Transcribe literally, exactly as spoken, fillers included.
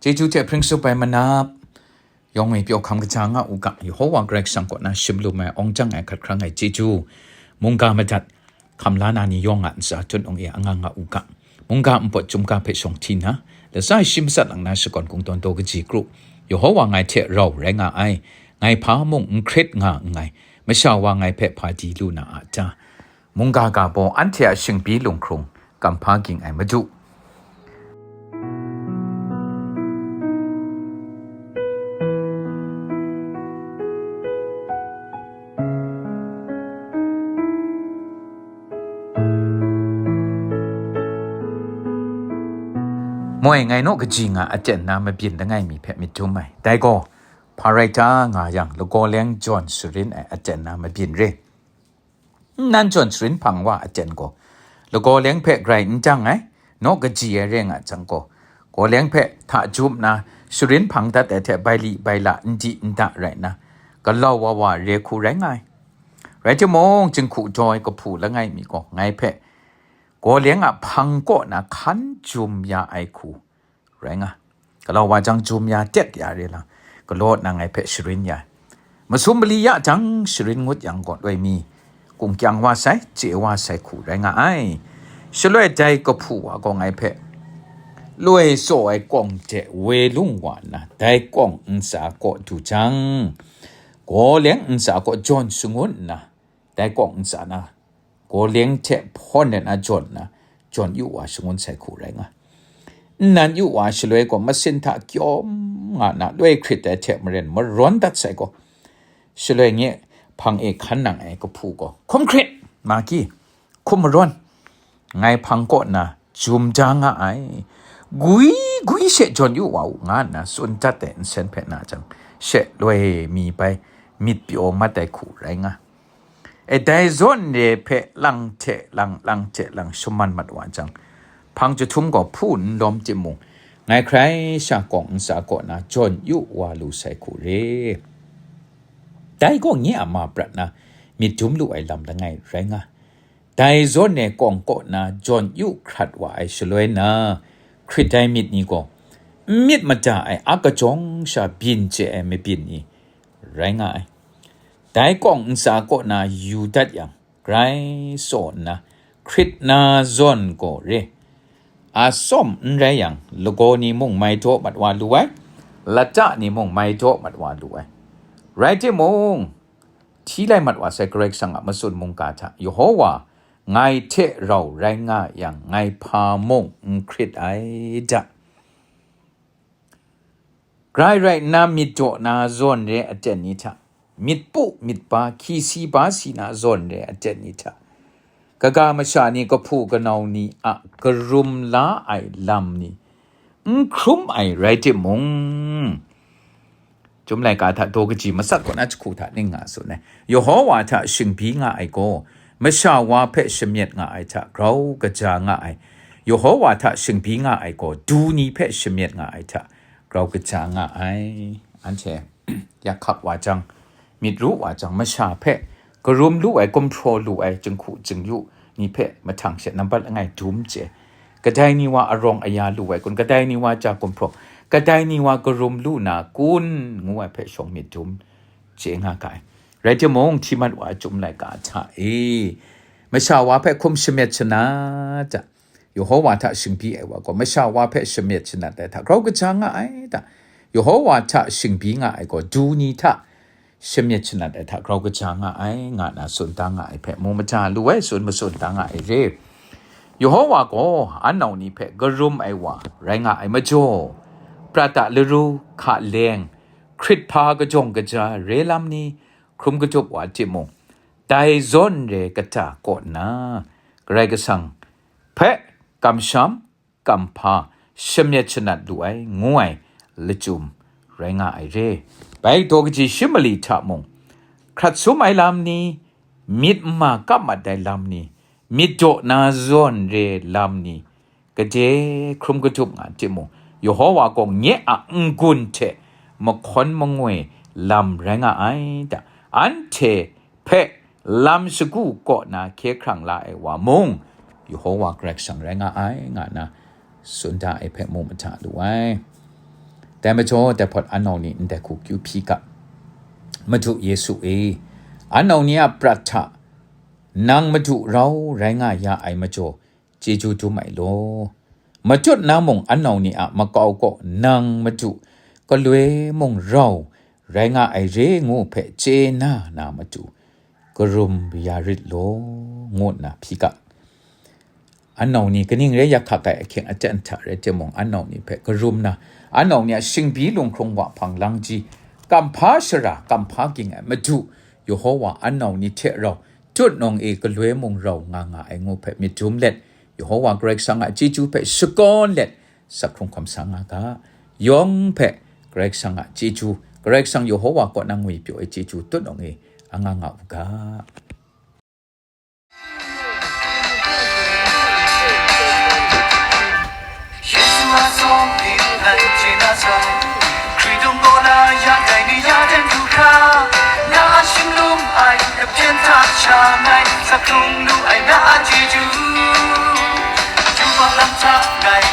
Chyeju hte hpring tsup ai manap, yawng e pyaw hkam kaja nga u ga, Yehowa Karai Kasang kaw na shim lum ai, awng jang ai hkat hkrang ai chyeju, mungga madat, hkam la na ni yawng a ntsa tut awng e anga nga u ga, mungga npawt chyum ga hpe shawng hti nna, latsa shi matsat lang na shakawn kungdawn daw kaji kru, Yehowa ngai hte rau rai nga ai, ngai hpa mung n hkrit nga nngai, masha wa ngai hpe hpa di lu na a ta? Mungga ga baw anhte a shingbi lunghkrung kamhpa ging ai Madu. Moi ngai naw kaji nga aten na mabyin langai mi hpe myit dum ai. Dai gaw, hpa rai ta nga yang, lagaw leng jawn sharin ai aten na mabyin re. Nnan jawn sharin hpang wa aten gaw, lagaw leng hpe grai n dang ai, naw kaji ai re nga jang gaw, gaw leng hpe hta jum nna, sharin hpang dat ai hte baili baila n di n da rai nna, galau wa wa re hku rai nga ai. Rai timung, jinghku jaw ai kahpu langai mi gaw, ngai hpe gaw leng a hpang kaw na hkan jum ya ai hku rai nga. Galau wa jang jum ya, tek ya re lang, galaw nna ngai hpe sharin ya ai. Masum mali ya jang sharin ngut yang gaw, loi mi kung kyang wa sai, chye wa sai hku rai nga ai. Shaloi dai kahpu wa gaw ngai hpe loi tsaw ai kawng de woi lung wa nna, dai kawng ntsa kaw du jang, gaw leng ntsa kaw jawn shangun nna, dai kawng ntsa na, gaw leng hte hpawn let na jawn nna, jawn yu wa shangun sai hku rai nga. Nnan yu wa shaloi gaw masin hta kyawm nga na, loi hkrit ai hte maren marawn dat sai gaw, shaloi nye hpang e hkan nang ai kahpu gaw, "Hkum hkrit, Maki, hkum marawn, ngai hpang kaw na jum ja nga ai, gwi gwi she jawn yu wa u," nga nna tsun dat ai nsen hpe na jang, she loi mi bai myit pyaw mat ai hku rai nga. E dai zawn re hpe lang hte lang, lang hte lang shaman mat wa jang, hpang jahtum gaw hpu n lawm timung, ngai hkrai sha kawng ntsa kaw na jawn yu wa lu sai hku re. Dai gaw nye a ma prat na myit dum lu ai lam langai rai nga. Dai zawn e kawng kaw na jawn yu hkrat wa ai shaloi na, hkrit ai myit ni gaw, n myit mada ai a kajawng sha byin chye ai mabyin ni rai nga ai. Dai kawng ntsa kaw na yu dat yang, grai tsaw nna, hkrit na zawn gaw re. A tsawm n rai yang, lagaw ni mung mai daw mat wa lu ai, lata ni mung mai daw mat wa lu ai. Rai timung, hti lai mat wa sai Karai Kasang a matsun mungga hta, Yehowa ngai hte rau rai nga yang, ngai hpa mung n hkrit ai da. Grai rai nna, myit daw na zawn re aten ni hta, myit pu myit ba, hki si ba si na zawn re aten ni hta, kaga masha ni kahpu kanau ni a karum la ai lam ni n hkrum ai rai timung, Chyum laika hta daw kaji matsat kaw na jahku hta ning nga tsun ai. Yehowa hta shingbi nga ai gaw, masha wa hpe shamyet nga ai hta grau kaja nga ai. Yehowa hta shingbi nga ai gaw, du ni hpe shamyet nga ai hta grau kaja nga ai. Anhte yak hkap wa jang, myit ru wa jang, masha hpe karum lu ai, gumhpraw lu ai jinghku jingyu ni hpe mahtang she nambat langai dum chye. Kadai ni wa arawng aya lu ai kun, kadai ni wa ja gumhpraw, kadai ni wa karum lu na kun, ngu ai hpe shawng myit dum chye nga ga ai. Rai timung, hti mat wa ai Chyum laika hta e, masha wa hpe hkum shamyet shanat a, Yehowa hta shingbi ai wa gaw, masha wa hpe shamyet shanat ai hta grau kaja nga ai ta? Yehowa hta shingbi nga ai gaw, du ni hta shamyet shanat ai hta grau kaja nga ai, nga na tsun da nga ai hpe mu mada lu ai, tsun matsun da nga ai re. Yehowa gaw anau ni hpe karum ai wa rai nga ai majaw, prat a laru, hka leng, hkrit hpa kajawng kaja re lam ni, hkrum katup wa timung, dai zawn re kata kaw nna, Karai Kasang hpe kamsham, kamhpa, shamyet shanat lu ai, ngu ai lachyum rai nga ai re. Bai daw kaji shi mali hta mung, hkrat sum ai lam ni, myit n ma kap mat ai lam ni, myit daw na zawn re lam ni, gade hkrum katup nga timung, Yehowa gaw nye a n-gun hte mahkawn mangwi lam rai nga ai ta? Anhte hpe lam shagu kaw na hkye hkrang la ai wa mung, Yehowa Karai Kasang rai nga ai, nga na tsun da ai hpe mu mahta lu ai. Dai majaw, dai hpawt anau ni ndai hku kyu hpyi ga, Madu Yesu e, anau ni a prat hta nang Madu rau rai nga ya ai majaw, chyeju dum ai law. Matut na mung anau ni a makau kaw nang Madu galoi mung rau rai nga ai re ngu hpe chye na na matu, karum ya rit law, ngu nna hpyi ga. Anau ni kaning rai yak hkak ai ahkying aten hta rai timung, anau ni hpe karum na, anau ni a shingbyi lunghkrung wa hpang lang ji, kamhpa shara, kamhpa ging ai Madu, Yehowa anau ni hte rau, tut nawng e galoi mung rau nga nga ai ngu hpe myit dum let, Yehowa Karai Kasang a chyeju hpe shakawn let, sak hkrung hkawm sa nga ga. Yawng hpe Karai Kasang a chyeju, Karai Kasang Yehowa kaw na ngwipyaw ai chyeju tut nawng e anga nga u ga. Yesu a sawng ning ngai chye na sai, Hkritung kaw na ya dai ni ya den du hkra, na a shinglung ai, na hpyen hta sha ngai, sa hkrung lu ai na a chyeju, yubak lam hta ngai,